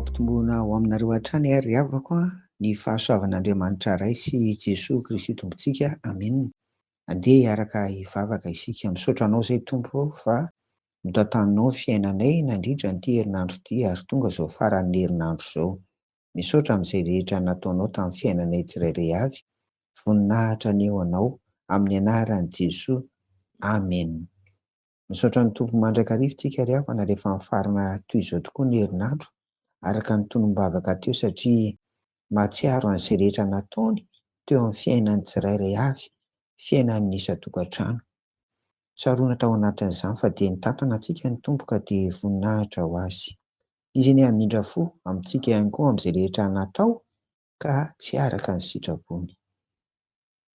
ampitomboina ho aminareo hatrany ary ry havako ny fahasoavan'Andriamanitra Ray sy Jesoa Kristy Tompontsika. Amena. Andeha hiaraka hivavaka isika. Misaotra Anao izay Tompo ô fa notantaninao ny fiainanay nandritra an'ity herinandro ity ary tonga izao faran'ny herinandro izao. Misaotra amin'izay rehetra nataonao tamin'ny fiainanay tsirairay avy. Voninahitra anie ho Anao. Amin'ny anaran'i Jesoa. Amena. Misaotra ny Tompo mandrakariva tsika ry havana rehefa mifarana toy izao tokoa ny herinandro araka ny tonom-bavaka teo satria mahatsiaro an'izay rehetra nataony teo amin'ny fiainan'ny tsirairay avy, fiainan'ny isan-tokantrano. Tsaroana tao anatin'izany fa dia nitantana antsika ny Tompo ka dia voninahitra ho Azy. Izy anie hamindra fo amintsika ihany koa amin'izay rehetra natao ka tsy araka ny sitrapony.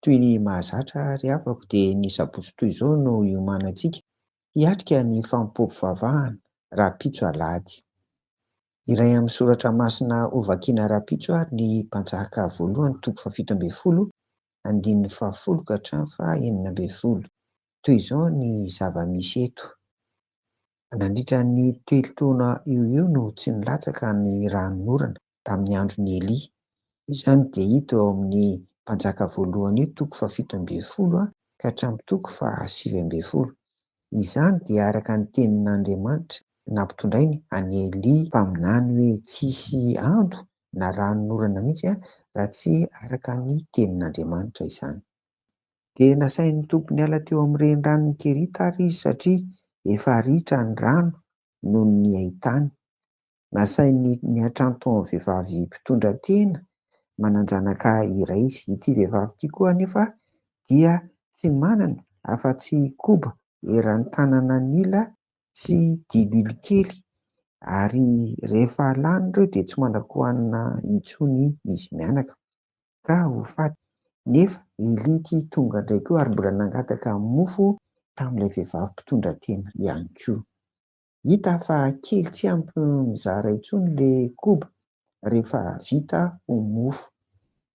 Toy ny mahazatra ry havako dia ny sabotsy toy izao no hiomanantsika hiatrika ny fanompoam-pivavahana rahampitso alahady. Iray amin'ny soratra masina hovakiana rahampitso ary ny Mpanjaka voalohany toko fahafito ambin'ny folo andininy fahafolo ka hatramin'ny faha-16. Toy izao ny zava-misy eto. Nandritra ny telo taona eo ho eo no tsy nilatsaka ny ranonorana tamin'ny andron'i Elia. Izany dia hita eo amin'ny Mpanjaka voalohany io toko fahafito ambin'ny folo ka hatramin'ny toko fahasivy ambin'ny folo. Izany dia araka ny tenin'Andriamanitra nampitondrainy an'i Elia mpaminany hoe tsy hisy ando na ranonorana mihitsy raha tsy araka ny tenin'Andriamanitra izany. Dia nasain'ny Tompo niala teo amin'ny reniranon'i Kerita àry izy satria efa ritra ny rano noho ny haintany. Nasainy niantrano tao amin'ny vehivavy mpitondra tena manan-janaka iray izy. Ity vehivavy ity koa anefa dia tsy manana afa-tsy koba eran'ny tanana an'ila sy diloilo kely ary rehefa lany ireo dia tsy manan-kohanina intsony izy mianaka. ka ho faty. Nefa Elia ity tonga indray koa ary mbola nangataka mofo tamin'ilay vehivavy mpitondra tena ihany koa. Hita fa kely tsy ampy mizara intsony ilay koba rehefa vita ho mofo.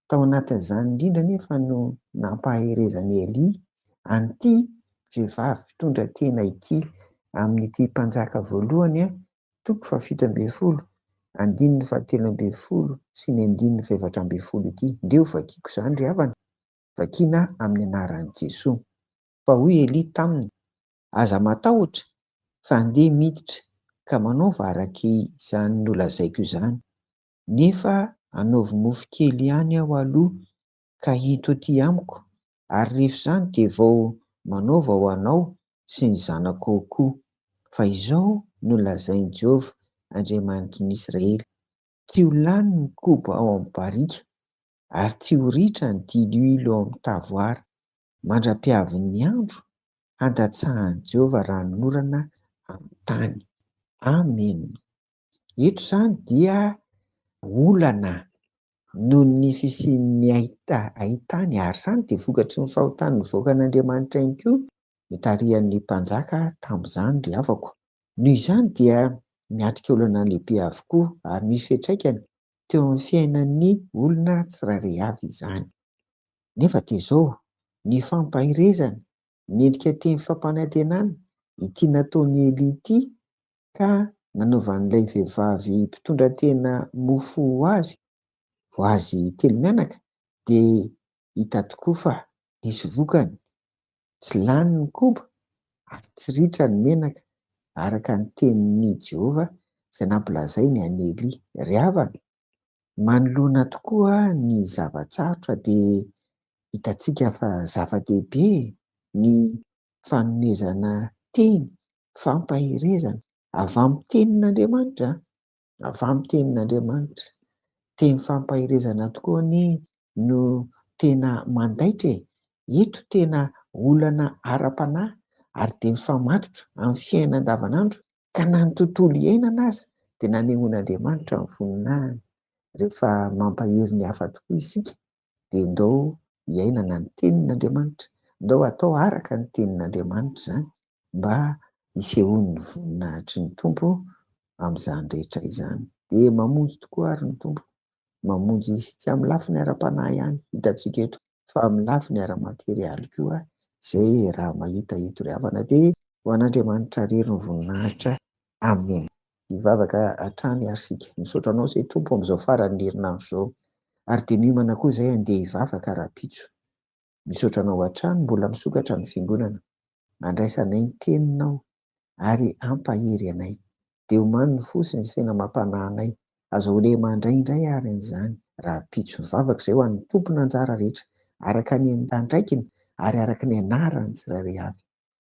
Tao anatin'izany indrindra anefa no nampaherezan'i Elia an'ity vehivavy mpitondra tena ity amin'ity mpanjaka voalohany toko fahafito ambin'ny folo, andininy fahatelo ambin'ny folo sy ny andininy fahefatra ambin'ny folo ity. Ndeha ho vakiako izany ry havana, vakiana amin'ny anaran'i Jesoa. Fa hoy Elia taminy, Aza matahotra, fa andeha miditra, ka manaova araka izany nolazaiko izany. Nefa anaovy mofo kely ihany aho aloha, ka ento aty amiko, ary rehefa izany dia vao manaova ho anao sy ny zanakao koa. Fa izao no lazain'i Jehovah, Andriamanitry ny Israely, Tsy ho lany ny koba ao amin'ny barika, ary tsy ho ritra ny diloilo ao amin'ny tavoara, mandra-piavin'ny andro handatsahan'i Jehovah ranonorana amin'ny tany. Amena. Eto izany dia olana noho ny fisian'ny haintany, ary izany dia vokatry ny fahotan'ny vahoakan'Andriamanitra ihany koa notarihan'ny mpanjaka tamin'izany ry havako. Noho izany dia miatrika olana lehibe avokoa ary misy fiantraikany teo amin'ny fiainan'ny olona tsirairay avy izany. Nefa dia izao, ny fampaherezana mendrika teny fampanantenana ity nataon'i Elia ity ka nanaovan'ilay vehivavy mpitondra tena mofo ho azy, ho azy telo mianaka, dia hita tokoa fa nisy vokany, tsy lany ny koba ary tsy ritra ny menaka, araka ny tenin'i Jehovah izay nampilazainy an'i Elia. Ry havana, manoloana tokoa ny zava-tsarotra dia hitantsika fa zava-dehibe ny fanomezana teny fampaherezana avy amin'ny tenin'Andriamanitra, avy amin'ny tenin'Andriamanitra. Teny fampaherezana tokoa anie no tena mandaitra e! Eto tena olana ara-panahy ary dia mifamatotra amin'ny fiainana andavanandro ka na ny tontolo iainana aza dia nanehoan'Andriamanitra ny voninahiny. Rehefa mampahery ny hafa tokoa isika dia ndao hiainana ny tenin'Andriamanitra, ndao atao araka ny tenin'Andriamanitra izany mba hisehoan'ny voninahitry ny Tompo amin'izany rehetra izany. Dia mamonjy tokoa ary ny Tompo, mamonjy Izy, tsy amin'ny lafiny ara-panahy ihany hitantsika eto fa amin'ny lafiny ara-materialy koa izay raha mahita eto ry havana dia ho an'Andriamanitra irery ny voninahitra. Amena. Hivavaka hatrany ary isika. Misaotra Anao izay Tompo amin'izao faran'ny herinandro izao. Ary dia miomana koa izay handeha hivavaka rahampitso. Misaotra Anao hatrany mbola misokatra ny Fiangonana. Andraisanay ny Teninao ary hampahery anay. Dia omano ny fo sy ny saina amam-panahy anay. Azahoanay mandray indray ary an'izany rahampitso. Mivavaka izay ho an'ny tompon'anjara rehetra, araka ny andraikiny ary araka ny anarany tsirairay avy.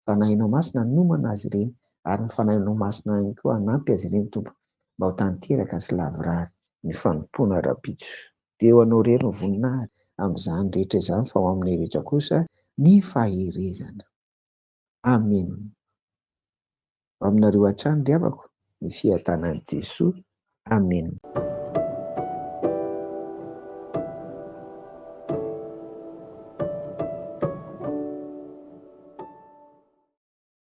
Fanahinao Masina hanomana azy ireny ary ny Fanahinao Masina ihany koa hanampy azy ireny Tompo mba ho tanteraka sy lavorary ny fanompoana rahampitso. Dia ho Anao irery ny voninahitra amin'izany rehetra izany fa ho aminay rehetra kosa ny faherezana. Amena. Ho aminareo hatrany ry havako ny fiadanan'i Jesoa. Amena.